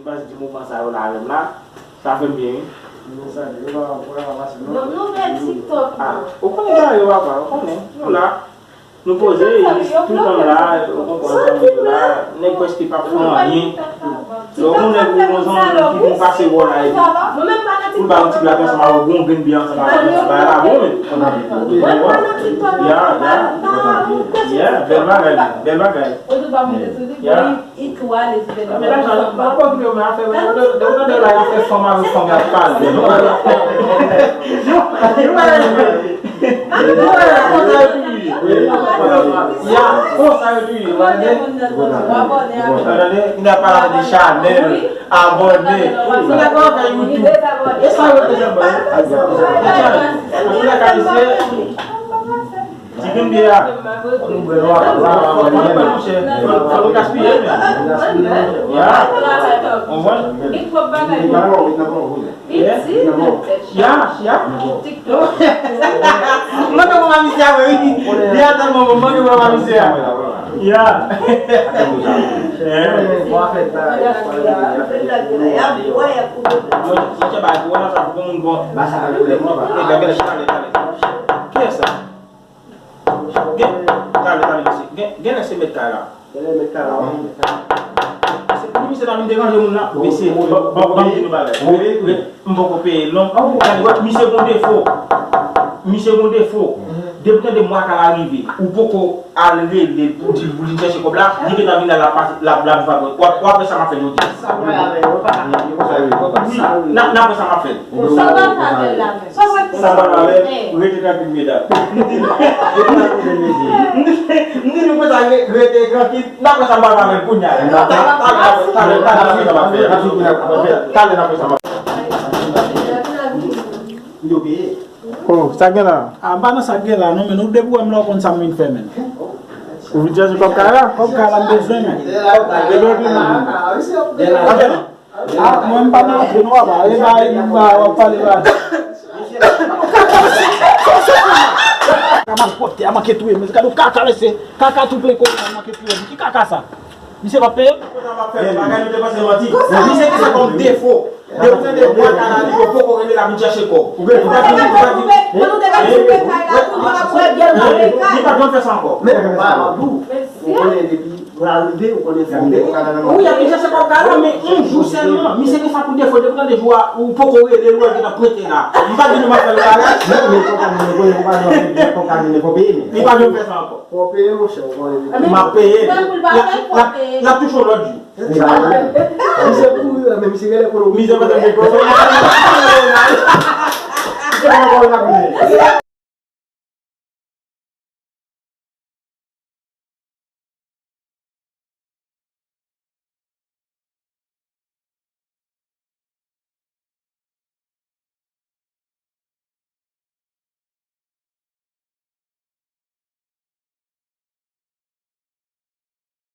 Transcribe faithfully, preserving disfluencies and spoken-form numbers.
M pase ti moman sa yo la avè m la, sa fè m byen, wi. Nou salye, yo pa, pa, pa pase, non. Donk, nouvèl TikTok, ah, non. Ou konnen sa yo, papa, ou konnen. Nou la, nou poze, tout tan la, ou konprann, zanmi yo la, nèg prèske p ap fè anyen. Lè ou konnen pou yon zanmi ki vin pase wè w la, epi pou l ba yon ti blag ansanm avè w, yon grenn byen ansanm avè w, bagay la bon, men. Ya, ya. Ya, bèl bagay, bèl bagay. Ya. Itwa lè ti tèt. Mwen pa janm, mwen pa okipe yo, men afè, mwen, de, de, de, de la, y ap fè fanm avèk fanm, y ap pale. Yo, yo, yo, yo, konsa yo toujou ye. Ya, konsa yo toujou ye, w ap tande? W ap tande? N ap pale de Chanèl, abòne. Ou pa konn fè YouTube. E sa yo te fè mwen. Anpil lè ka eseye. Ti grenn byen a. Ou bwè lwa, lwa, lwa, lwa, monchè. Fò, fò nou gaspiye, men. Ya. Ou konprann? Ya, ya. Mwen, mwen, mwen, misye a, wi. Li a tèlman bon, mwen, mwen, mwen, misye a. Ya. Mwen, ti bagay pou wè nan sa, pou moun bon. E, gade, gade, gade, gade. Kiyès sa? Gen, talè, talè, mesye. Gen, genlè se mèt kay la. Genlè mèt kay la, wi. Se pou misye ta vin deranje moun nan. Mesye, ban, ban, ban m di nou bagay. M poko peye l non. Gade, misye gon defo. Misye gon defo. Depi w tande mwa kay la rive, ou poko al rele l pou di l pou vin chèche kòb la, li gentan vin la, l ap pase, l ap, l ap viv avè w. W ap, w ap wè sa m ap fè jodi a. Wi, n ap, n ap wè sa m ap fè. Sa w ap fè la menm? Sa w ap fè la menm? Rete trankil, medam. M di nou konsa, re-, rete trankil. N ap wè sa m ap fè kounye a. Talè, talè, talè, talè, talè, n ap wè sa m ap fè. Talè n ap wè sa m ap fè. Yo peye. Oh, sa gen la? Ah, m pa nan sa gen la non, men nou depi w wè m la, w konn sa m vin fè, men. Ou vin chèche kòb kay la? Kòb kay la m bezwen, men. Depi w vin, men. Ah, mwen, m pa nan antre non, papa. E ba, e ba, w ap pale ba. Kaka malpwòpte a manke touye m. Gade yon kaka lese, kaka tou plen kote a manke touye m. Ki kaka sa? Misye p ap peye? Bagay nou te panse manti. Misye gen sa kòm defo. Depi w tande mwa kay la, li poko rele l ap vin chèche kòb. Ou pa di, ou pa di. Li pa janm fè sa ankò. Men, ou konnen depi Pou l al rive, ou konnen fè. Wi, y ap vin chèche kòb kay la, men yon jou sèlman. Misye gen sa pou defo, depi w tande jou a, ou poko rele l, ou wè l gentan pote la. M pa di nou m ap fè l bagay. Non, men kòb kay nou, nou konnen, ou pa janm fè kòb kay nou, fò peye, men. Li pa janm fè sa ankò. Fò peye, monchè, ou konnen. M ap peye. L ap, l ap, l ap touche yon lòt jou. Misye kouri, men misye genlè konnen. Misye pa janm gen kòb. Misye pa janm gen kòb.